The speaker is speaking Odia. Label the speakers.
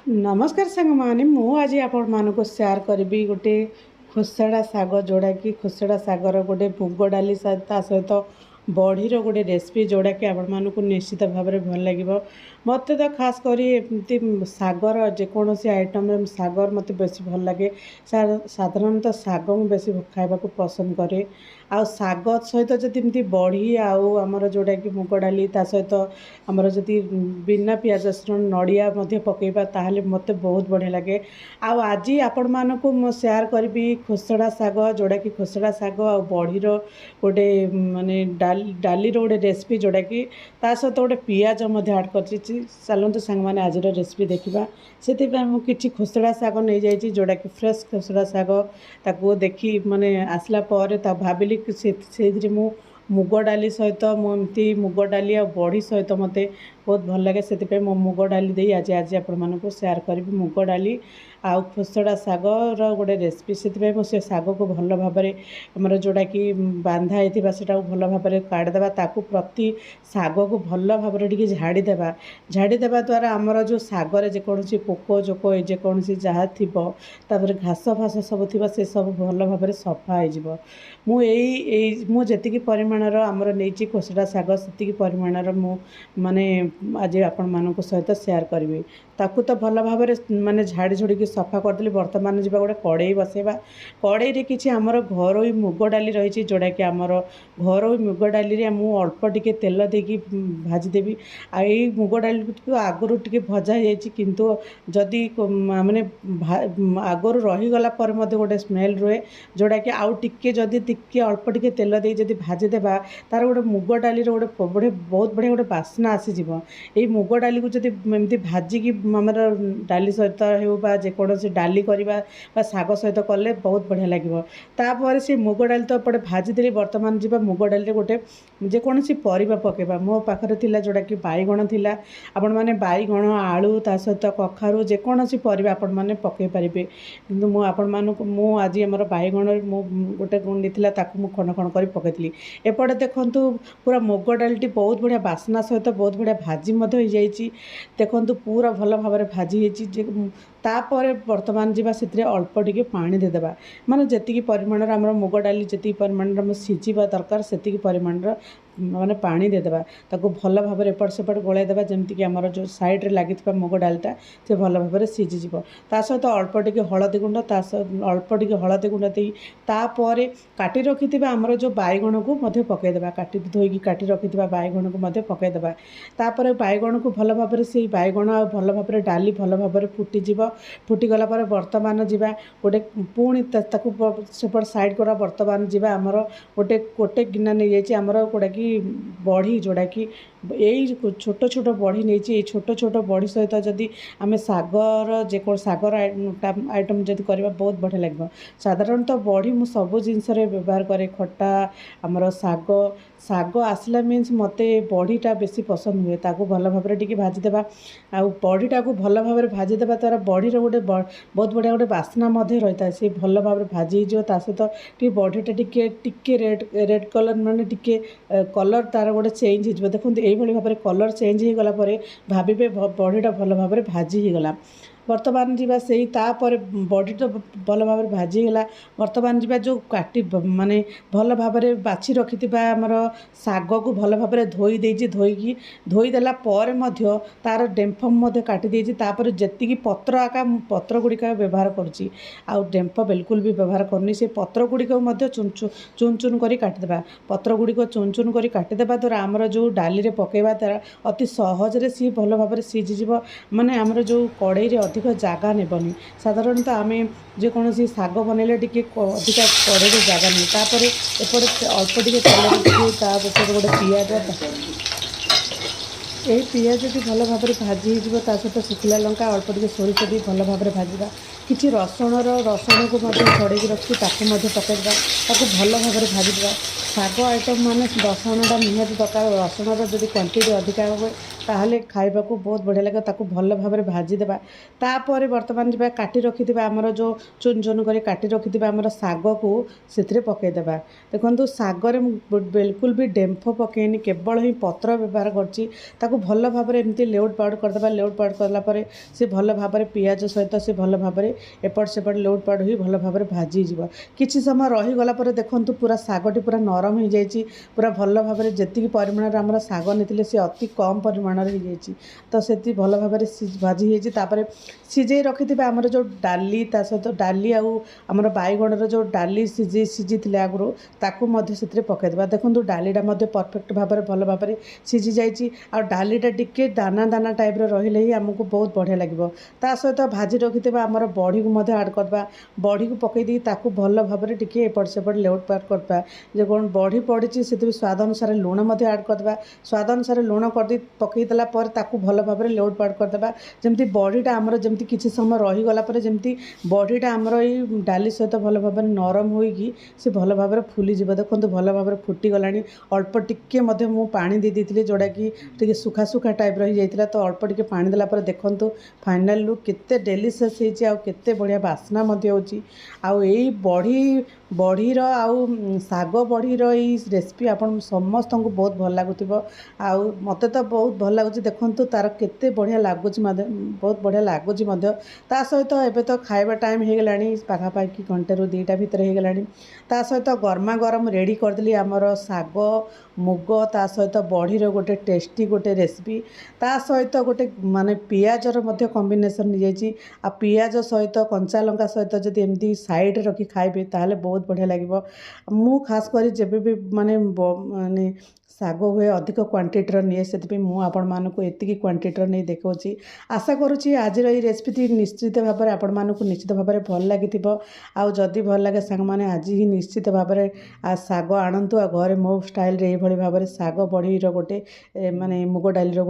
Speaker 1: ନମସ୍କାର ସାଙ୍ଗମାନେ, ମୁଁ ଆଜି ଆପଣମାନଙ୍କୁ ସେୟାର କରିବି ଗୋଟେ ଖୋସଡ଼ା ଶାଗ, ଯେଉଁଟାକି ଖୋସଡ଼ା ଶାଗର ଗୋଟେ ମୁଗ ଡାଲି, ତା ସହିତ ବଢ଼ିର ଗୋଟେ ରେସିପି, ଯେଉଁଟାକି ଆପଣମାନଙ୍କୁ ନିଶ୍ଚିତ ଭାବରେ ଭଲ ଲାଗିବ। ମୋତେ ତ ଖାସ୍ କରି ଏମିତି ଶାଗର ଯେକୌଣସି ଆଇଟମ୍ରେ ଶାଗର ମୋତେ ବେଶୀ ଭଲ ଲାଗେ। ସାଧାରଣତଃ ଶାଗ ମୁଁ ବେଶୀ ଖାଇବାକୁ ପସନ୍ଦ କରେ। ଆଉ ଶାଗ ସହିତ ଯଦି ଏମିତି ବଢ଼ି ଆଉ ଆମର ଯେଉଁଟାକି ମୁଗ ଡାଲି, ତା ସହିତ ଆମର ଯଦି ବିନା ପିଆଜ ରସୁଣ ନଡ଼ିଆ ମଧ୍ୟ ପକାଇବା, ତାହେଲେ ମୋତେ ବହୁତ ବଢ଼ିଆ ଲାଗେ। ଆଉ ଆଜି ଆପଣମାନଙ୍କୁ ମୁଁ ସେୟାର କରିବି ଖୋସଡ଼ା ଶାଗ, ଯେଉଁଟାକି ଖୋସଡ଼ା ଶାଗ ଆଉ ବଢ଼ିର ଗୋଟେ ମାନେ ଡାଲିର ଗୋଟେ ରେସିପି, ଯେଉଁଟାକି ତା ସହିତ ଗୋଟେ ପିଆଜ ମଧ୍ୟ ଆଡ଼୍ କରିଛି। ଚାଲନ୍ତୁ ସାଙ୍ଗମାନେ, ଆଜିର ରେସିପି ଦେଖିବା। ସେଥିପାଇଁ ମୁଁ କିଛି ଖୋସଡ଼ା ଶାଗ ନେଇଯାଇଛି, ଯେଉଁଟାକି ଫ୍ରେଶ୍ ଖୋସଡ଼ା ଶାଗ। ତାକୁ ଦେଖି ମାନେ ଆସିଲା ପରେ ତା ଭାବିଲି ସେଇଥିରେ ମୁଁ ମୁଗ ଡାଲି ସହିତ, ମୁଁ ଏମିତି ମୁଗ ଡାଲି ଆଉ ବଢ଼ି ସହିତ ମୋତେ ବହୁତ ଭଲ ଲାଗେ। ସେଥିପାଇଁ ମୁଁ ମୁଗ ଡାଲି ଦେଇ ଆଜି ଆପଣମାନଙ୍କୁ ସେୟାର କରିବି ମୁଗ ଡାଲି ଆଉ ଖୋସଡ଼ା ଶାଗର ଗୋଟେ ରେସିପି। ସେଥିପାଇଁ ମୁଁ ସେ ଶାଗକୁ ଭଲ ଭାବରେ, ଆମର ଯେଉଁଟାକି ବାନ୍ଧା ହେଇଥିବା, ସେଟାକୁ ଭଲ ଭାବରେ କାଢ଼ିଦେବା। ତାକୁ ପ୍ରତି ଶାଗକୁ ଭଲ ଭାବରେ ଟିକେ ଝାଡ଼ିଦେବା। ଝାଡ଼ିଦେବା ଦ୍ୱାରା ଆମର ଯେଉଁ ଶାଗରେ ଯେକୌଣସି ପୋକ ଜୋକ, ଯେକୌଣସି ଯାହା ଥିବ, ତାପରେ ଘାସ ଫାସ ସବୁ ଥିବ, ସେ ସବୁ ଭଲ ଭାବରେ ସଫା ହେଇଯିବ। ମୁଁ ଏଇ ମୁଁ ଯେତିକି ପରିମାଣର ଆମର ନେଇଛି ଖୋସଡ଼ା ଶାଗ, ସେତିକି ପରିମାଣର ମୁଁ ମାନେ ଆଜି ଆପଣମାନଙ୍କ ସହିତ ସେୟାର କରିବି। ତାକୁ ତ ଭଲ ଭାବରେ ମାନେ ଝାଡ଼ି ଝୁଡ଼ିକି ସଫା କରିଦେଲି। ବର୍ତ୍ତମାନ ଯିବା ଗୋଟେ କଡ଼େଇ ବସେଇବା। କଡ଼େଇରେ କିଛି ଆମର ଘରୋଇ ମୁଗ ଡାଲି ରହିଛି, ଯେଉଁଟାକି ଆମର ଘରୋଇ ମୁଗ ଡାଲିରେ ମୁଁ ଅଳ୍ପ ଟିକେ ତେଲ ଦେଇକି ଭାଜିଦେବି। ଆଉ ଏଇ ମୁଗ ଡାଲିକୁ ଆଗରୁ ଟିକେ ଭଜା ହେଇଯାଇଛି, କିନ୍ତୁ ଯଦି ମାନେ ଆଗରୁ ରହିଗଲା ପରେ ମଧ୍ୟ ଗୋଟେ ସ୍ମେଲ୍ ରୁହେ, ଯେଉଁଟାକି ଆଉ ଟିକେ ଯଦି ଟିକେ ଅଳ୍ପ ଟିକେ ତେଲ ଦେଇ ଯଦି ଭାଜିଦେବା, ତାର ଗୋଟେ ମୁଗ ଡାଲିର ଗୋଟେ ବଢ଼ିଆ, ବହୁତ ବଢ଼ିଆ ଗୋଟେ ବାସ୍ନା ଆସିଯିବ। ଏଇ ମୁଗ ଡାଲିକୁ ଯଦି ଏମିତି ଭାଜିକି ଆମର ଡାଲି ସହିତ ହେଉ ବା ଯେକୌଣସି ଡାଲି କରିବା ବା ଶାଗ ସହିତ କଲେ ବହୁତ ବଢ଼ିଆ ଲାଗିବ। ତାପରେ ସେ ମୁଗ ଡାଲି ତ ଏପଟେ ଭାଜିଦେଲି। ବର୍ତ୍ତମାନ ଯିବା ମୁଗ ଡାଲିରେ ଗୋଟେ ଯେକୌଣସି ପରିବା ପକାଇବା। ମୋ ପାଖରେ ଥିଲା ଯେଉଁଟାକି ବାଇଗଣ ଥିଲା। ଆପଣମାନେ ବାଇଗଣ, ଆଳୁ, ତା ସହିତ କଖାରୁ, ଯେକୌଣସି ପରିବା ଆପଣମାନେ ପକାଇ ପାରିବେ। କିନ୍ତୁ ମୁଁ ଆପଣମାନଙ୍କୁ ମୁଁ ଆଜି ଆମର ବାଇଗଣରେ ମୁଁ ଗୋଟେ ଗୁଣ୍ଡି ଥିଲା, ତାକୁ ମୁଁ ଖଣ୍ଡ ଖଣ୍ଡ କରି ପକାଇଥିଲି। ଏପଟେ ଦେଖନ୍ତୁ, ପୁରା ମୁଗ ଡାଲିଟି ବହୁତ ବଢ଼ିଆ ବାସ୍ନା ସହିତ ବହୁତ ବଢ଼ିଆ ଭାଜି ମଧ୍ୟ ହେଇଯାଇଛି। ଦେଖନ୍ତୁ, ପୁରା ଭଲ ଭାବରେ ଭାଜି ହେଇଛି। ତାପରେ ବର୍ତ୍ତମାନ ଯିବା, ସେଥିରେ ଅଳ୍ପ ଟିକେ ପାଣି ଦେଇଦେବା। ମାନେ ଯେତିକି ପରିମାଣର ଆମର ମୁଗ ଡାଲି ଯେତିକି ପରିମାଣର ଆମର ସିଝିବା ଦରକାର, ସେତିକି ପରିମାଣର ମାନେ ପାଣି ଦେଇଦେବା। ତାକୁ ଭଲ ଭାବରେ ଏପଟ ସେପଟ ଗୋଳାଇ ଦେବା, ଯେମିତିକି ଆମର ଯେଉଁ ସାଇଡ଼୍ରେ ଲାଗିଥିବା ମୁଗ ଡାଲିଟା ସେ ଭଲ ଭାବରେ ସିଝିଯିବ। ତା ସହିତ ଅଳ୍ପ ଟିକେ ହଳଦୀ ଗୁଣ୍ଡ, ତା ସହ ଅଳ୍ପ ଟିକେ ହଳଦୀ ଗୁଣ୍ଡ ଦେଇ ତାପରେ କାଟି ରଖିଥିବା ଆମର ଯେଉଁ ବାଇଗଣକୁ ମଧ୍ୟ ପକାଇଦେବା। କାଟି ଧୋଇକି କାଟି ରଖିଥିବା ବାଇଗଣକୁ ମଧ୍ୟ ପକାଇଦେବା। ତାପରେ ବାଇଗଣକୁ ଭଲ ଭାବରେ, ସେଇ ବାଇଗଣ ଆଉ ଭଲ ଭାବରେ ଡାଲି ଭଲ ଭାବରେ ଫୁଟିଯିବ। ଫୁଟିଗଲା ପରେ ବର୍ତ୍ତମାନ ଯିବା ଗୋଟେ ପୁଣି ତାକୁ ସେପଟ ସାଇଡ଼୍ କରିବା। ବର୍ତ୍ତମାନ ଯିବା, ଆମର ଗୋଟେ ଗିନା ନେଇଯାଇଛି ଆମର ଯେଉଁଟାକି ବଢ଼ି, ଯେଉଁଟାକି ଏଇ ଛୋଟ ଛୋଟ ବଢ଼ି ନେଇଛି। ଏଇ ଛୋଟ ଛୋଟ ବଢ଼ି ସହିତ ଯଦି ଆମେ ଶାଗର ଯେକୌଣସି ଶାଗର ଆଇଟମ୍ ଯଦି କରିବା, ବହୁତ ବଢ଼ିଆ ଲାଗିବ। ସାଧାରଣତଃ ବଢ଼ି ମୁଁ ସବୁ ଜିନିଷରେ ବ୍ୟବହାର କରେ। ଖଟା, ଆମର ଶାଗ, ଶାଗ ଆସିଲା ମିନ୍ସ ମୋତେ ବଢ଼ିଟା ବେଶୀ ପସନ୍ଦ ହୁଏ। ତାକୁ ଭଲ ଭାବରେ ଟିକେ ଭାଜିଦେବା। ଆଉ ବଢ଼ିଟାକୁ ଭଲ ଭାବରେ ଭାଜିଦେବା ଦ୍ୱାରା ବଢ଼ିର ଗୋଟେ ବହୁତ ବଢ଼ିଆ ଗୋଟେ ବାସ୍ନା ମଧ୍ୟ ରହିଥାଏ। ସେ ଭଲ ଭାବରେ ଭାଜି ହେଇଯିବ। ତା ସହିତ ଟିକେ ବଢ଼ିଟା ଟିକେ ଟିକେ ରେଡ଼୍ ରେଡ଼୍ କଲର୍, ମାନେ ଟିକେ କଲର୍ ତା'ର ଗୋଟେ ଚେଞ୍ଜ ହେଇଯିବ। ଦେଖନ୍ତୁ, ଏଇଭଳି ଭାବରେ କଲର୍ ଚେଞ୍ଜ ହେଇଗଲା ପରେ ଭାବିବେ ବଢ଼ିଟା ଭଲ ଭାବରେ ଭାଜି ହେଇଗଲା। ବର୍ତ୍ତମାନ ଯିବା ସେଇ, ତାପରେ ବଢ଼ିଟା ଭଲ ଭାବରେ ଭାଜି ହେଇଗଲା। ବର୍ତ୍ତମାନ ଯିବା, ଯେଉଁ କାଟି ମାନେ ଭଲ ଭାବରେ ବାଛି ରଖିଥିବା ଆମର ଶାଗକୁ ଭଲ ଭାବରେ ଧୋଇ ଦେଇଛି। ଧୋଇକି, ଧୋଇଦେଲା ପରେ ମଧ୍ୟ ତା'ର ଡେମ୍ଫ ମଧ୍ୟ କାଟି ଦେଇଛି। ତାପରେ ଯେତିକି ପତ୍ର ଆକା, ମୁଁ ପତ୍ର ଗୁଡ଼ିକ ବ୍ୟବହାର କରୁଛି, ଆଉ ଡେମ୍ଫ ବିଲକୁଲ ବି ବ୍ୟବହାର କରୁନି। ସେ ପତ୍ର ଗୁଡ଼ିକ ମଧ୍ୟ ଚୁନ ଚୁନ ଚୁନ କରି କାଟିଦେବା। ପତ୍ର ଗୁଡ଼ିକ ଚୁନ ଚୁନ କରି କାଟିଦେବା ଦ୍ୱାରା ଆମର ଯେଉଁ ଡାଲିରେ ପକାଇବା ଦ୍ୱାରା ଅତି ସହଜରେ ସିଏ ଭଲ ଭାବରେ ସିଝିଯିବ। ମାନେ ଆମର ଯେଉଁ କଡ଼େଇରେ ଅଧିକ ଜାଗା ନେବନି। ସାଧାରଣତଃ ଆମେ ଯେକୌଣସି ଶାଗ ବନେଇଲେ ଟିକେ ଅଧିକା କଡ଼େଇରେ ଜାଗା ନିଏ। ତାପରେ ଏପଟେ ଅଳ୍ପ ଟିକେ ତେଲରେ ଟିକେ ତା ଉପରେ ଗୋଟେ ପିଆଜ, ଏହି ପିଆଜଟି ଭଲ ଭାବରେ ଭାଜି ହେଇଯିବ। ତା ସହିତ ଶୁଖିଲା ଲଙ୍କା, ଅଳ୍ପ ଟିକେ ସୋରିଷ ଦେଇ ଭଲ ଭାବରେ ଭାଜିବା। କିଛି ରସୁଣକୁ ମଧ୍ୟ ଛଡ଼େଇକି ରଖିଛି, ତାକୁ ମଧ୍ୟ ପକାଇଦେବା। ତାକୁ ଭଲ ଭାବରେ ଭାଜିଦେବା। ଶାଗ ଆଇଟମ୍ ମାନେ ରସୁଣଟା ନିହାତି ଦରକାର। ରସୁଣର ଯଦି କ୍ୱାଣ୍ଟିଟି ଅଧିକା ହୁଏ, ତାହେଲେ ଖାଇବାକୁ ବହୁତ ବଢ଼ିଆ ଲାଗିବ। ତାକୁ ଭଲ ଭାବରେ ଭାଜିଦେବା। ତାପରେ ବର୍ତ୍ତମାନ ଯିବା କାଟି ରଖିଥିବା ଆମର ଯେଉଁ ଚୁନ ଚୁନ କରି କାଟି ରଖିଥିବା ଆମର ଶାଗକୁ ସେଥିରେ ପକାଇଦେବା। ଦେଖନ୍ତୁ, ଶାଗରେ ମୁଁ ବିଲକୁଲ ବି ଡେମ୍ଫ ପକାଇନି, କେବଳ ହିଁ ପତ୍ର ବ୍ୟବହାର କରିଛି। ତାକୁ ଭଲ ଭାବରେ ଏମିତି ଲେଉଟ ପାଉଟ କରିଦେବା। ଲେଉଟ ପାଉଟ କଲା ପରେ ସେ ଭଲ ଭାବରେ ପିଆଜ ସହିତ ସେ ଭଲ ଭାବରେ ଏପଟ ସେପଟ ଲେଉଟ ପାଉଟ ହୋଇ ଭଲ ଭାବରେ ଭାଜି ହେଇଯିବ। କିଛି ସମୟ ରହିଗଲା ପରେ ଦେଖନ୍ତୁ, ପୁରା ଶାଗଟି ପୁରା ନରମ ହେଇଯାଇଛି। ପୁରା ଭଲ ଭାବରେ ଯେତିକି ପରିମାଣରେ ଆମର ଶାଗ ନେଇଥିଲେ, ସେ ଅତି କମ୍ ପରିମାଣରେ ହେଇଯାଇଛି। ତ ସେତିକି ଭଲ ଭାବରେ ଭାଜି ହେଇଛି। ତାପରେ ସିଝେଇ ରଖିଥିବା ଆମର ଯେଉଁ ଡାଲି, ତା ସହିତ ଡାଲି ଆଉ ଆମର ବାଇଗଣର ଯେଉଁ ଡାଲି ସିଝିଥିଲେ ଆଗରୁ, ତାକୁ ମଧ୍ୟ ସେଥିରେ ପକାଇଦେବା। ଦେଖନ୍ତୁ, ଡାଲିଟା ମଧ୍ୟ ପରଫେକ୍ଟ ଭାବରେ ଭଲ ଭାବରେ ସିଝି ଯାଇଛି। ଆଉ ଡାଲିଟା ଟିକେ ଦାନା ଦାନା ଟାଇପ୍ର ରହିଲେ ହିଁ ଆମକୁ ବହୁତ ବଢ଼ିଆ ଲାଗିବ। ତା ସହିତ ଭାଜି ରଖିଥିବା ଆମର ବଢ଼ିକୁ ମଧ୍ୟ ଆଡ଼୍ କରିଦେବା। ବଢ଼ିକୁ ପକାଇ ଦେଇକି ତାକୁ ଭଲ ଭାବରେ ଟିକେ ଏପଟ ସେପଟ ଲେଉଟ ପାଉଟ କରିଦେବା। ଯେ କ'ଣ ବଢ଼ି ପଡ଼ିଛି, ସେଥିରେ ସ୍ୱାଦ ଅନୁସାରେ ଲୁଣ ମଧ୍ୟ ଆଡ଼୍ କରିଦେବା। ସ୍ୱାଦ ଅନୁସାରେ ଲୁଣ କରିଦେଇ ପକାଇ ଦେଲା ପରେ ତାକୁ ଭଲ ଭାବରେ ଲେଉଟ ପାଉଟ କରିଦେବା, ଯେମିତି ବଢ଼ିଟା ଆମର ଯେମିତି କିଛି ସମୟ ରହିଗଲା ପରେ ଯେମିତି ବଢ଼ିଟା ଆମର ଏଇ ଡାଲି ସହିତ ଭଲ ଭାବରେ ନରମ ହୋଇକି ସେ ଭଲ ଭାବରେ ଫୁଲିଯିବ। ଦେଖନ୍ତୁ, ଭଲ ଭାବରେ ଫୁଟିଗଲାଣି। ଅଳ୍ପ ଟିକେ ମଧ୍ୟ ମୁଁ ପାଣି ଦେଇ ଦେଇଥିଲି, ଯେଉଁଟାକି ଟିକେ ଶୁଖା ଶୁଖା ଟାଇପ୍ର ହେଇଯାଇଥିଲା। ତ ଅଳ୍ପ ଟିକେ ପାଣି ଦେଲା ପରେ ଦେଖନ୍ତୁ, ଫାଇନାଲ୍ ଲୁକ୍ କେତେ ଡେଲିସିୟସ୍ ହେଇଛି ଆଉ କେତେ ବଢ଼ିଆ ବାସ୍ନା ମଧ୍ୟ ହେଉଛି। ଆଉ ଏଇ ବଢ଼ିର ଆଉ ଶାଗ ବଢ଼ିର ଏଇ ରେସିପି ଆପଣ ସମସ୍ତଙ୍କୁ ବହୁତ ଭଲ ଲାଗୁଥିବ ଆଉ ମୋତେ ତ ବହୁତ ଭଲ ଲାଗୁଛି। ଦେଖନ୍ତୁ, ତା'ର କେତେ ବଢ଼ିଆ ଲାଗୁଛି ମଧ୍ୟ, ବହୁତ ବଢ଼ିଆ ଲାଗୁଛି ମଧ୍ୟ। ତା ସହିତ ଏବେ ତ ଖାଇବା ଟାଇମ୍ ହେଇଗଲାଣି, ପାଖାପାଖି ଘଣ୍ଟେରୁ 2ଟା ଭିତରେ ହେଇଗଲାଣି। ତା ସହିତ ଗରମା ଗରମ ରେଡ଼ି କରିଦେଲି ଆମର ଶାଗ ମୁଗ ତା ସହିତ ବଢ଼ିର ଗୋଟେ ଟେଷ୍ଟି ଗୋଟେ ରେସିପି। ତା ସହିତ ଗୋଟେ ମାନେ ପିଆଜର ମଧ୍ୟ କମ୍ବିନେସନ୍ ହେଇଯାଇଛି। ଆଉ ପିଆଜ ସହିତ କଞ୍ଚା ଲଙ୍କା ସହିତ ଯଦି ଏମିତି ସାଇଡ଼୍ରେ ରଖି ଖାଇବେ, ତାହେଲେ ବହୁତ ବଢ଼ିଆ ଲାଗିବ। ମୁଁ ଖାସ୍ କରି ଯେବେ ବି ମାନେ ଶାଗ ହୁଏ, ଅଧିକ କ୍ୱାଣ୍ଟିଟିର ନିଏ। ସେଥିପାଇଁ ମୁଁ ଆପଣମାନଙ୍କୁ ଏତିକି କ୍ୱାଣ୍ଟିଟିର ନେଇ ଦେଖାଉଛି। ଆଶା କରୁଛି ଆଜିର ଏଇ ରେସିପିଟି ନିଶ୍ଚିତ ଭାବରେ ଆପଣମାନଙ୍କୁ ନିଶ୍ଚିତ ଭାବରେ ଭଲ ଲାଗିଥିବ। ଆଉ ଯଦି ଭଲ ଲାଗେ ସାଙ୍ଗମାନେ, ଆଜି ହିଁ ନିଶ୍ଚିତ ଭାବରେ ଶାଗ ଆଣନ୍ତୁ ଆଉ ଘରେ ମୋ ଷ୍ଟାଇଲରେ ଏଇଭଳି ଭାବରେ ଶାଗ ବଢ଼ିର ଗୋଟେ ମାନେ ମୁଗ ଡାଲିର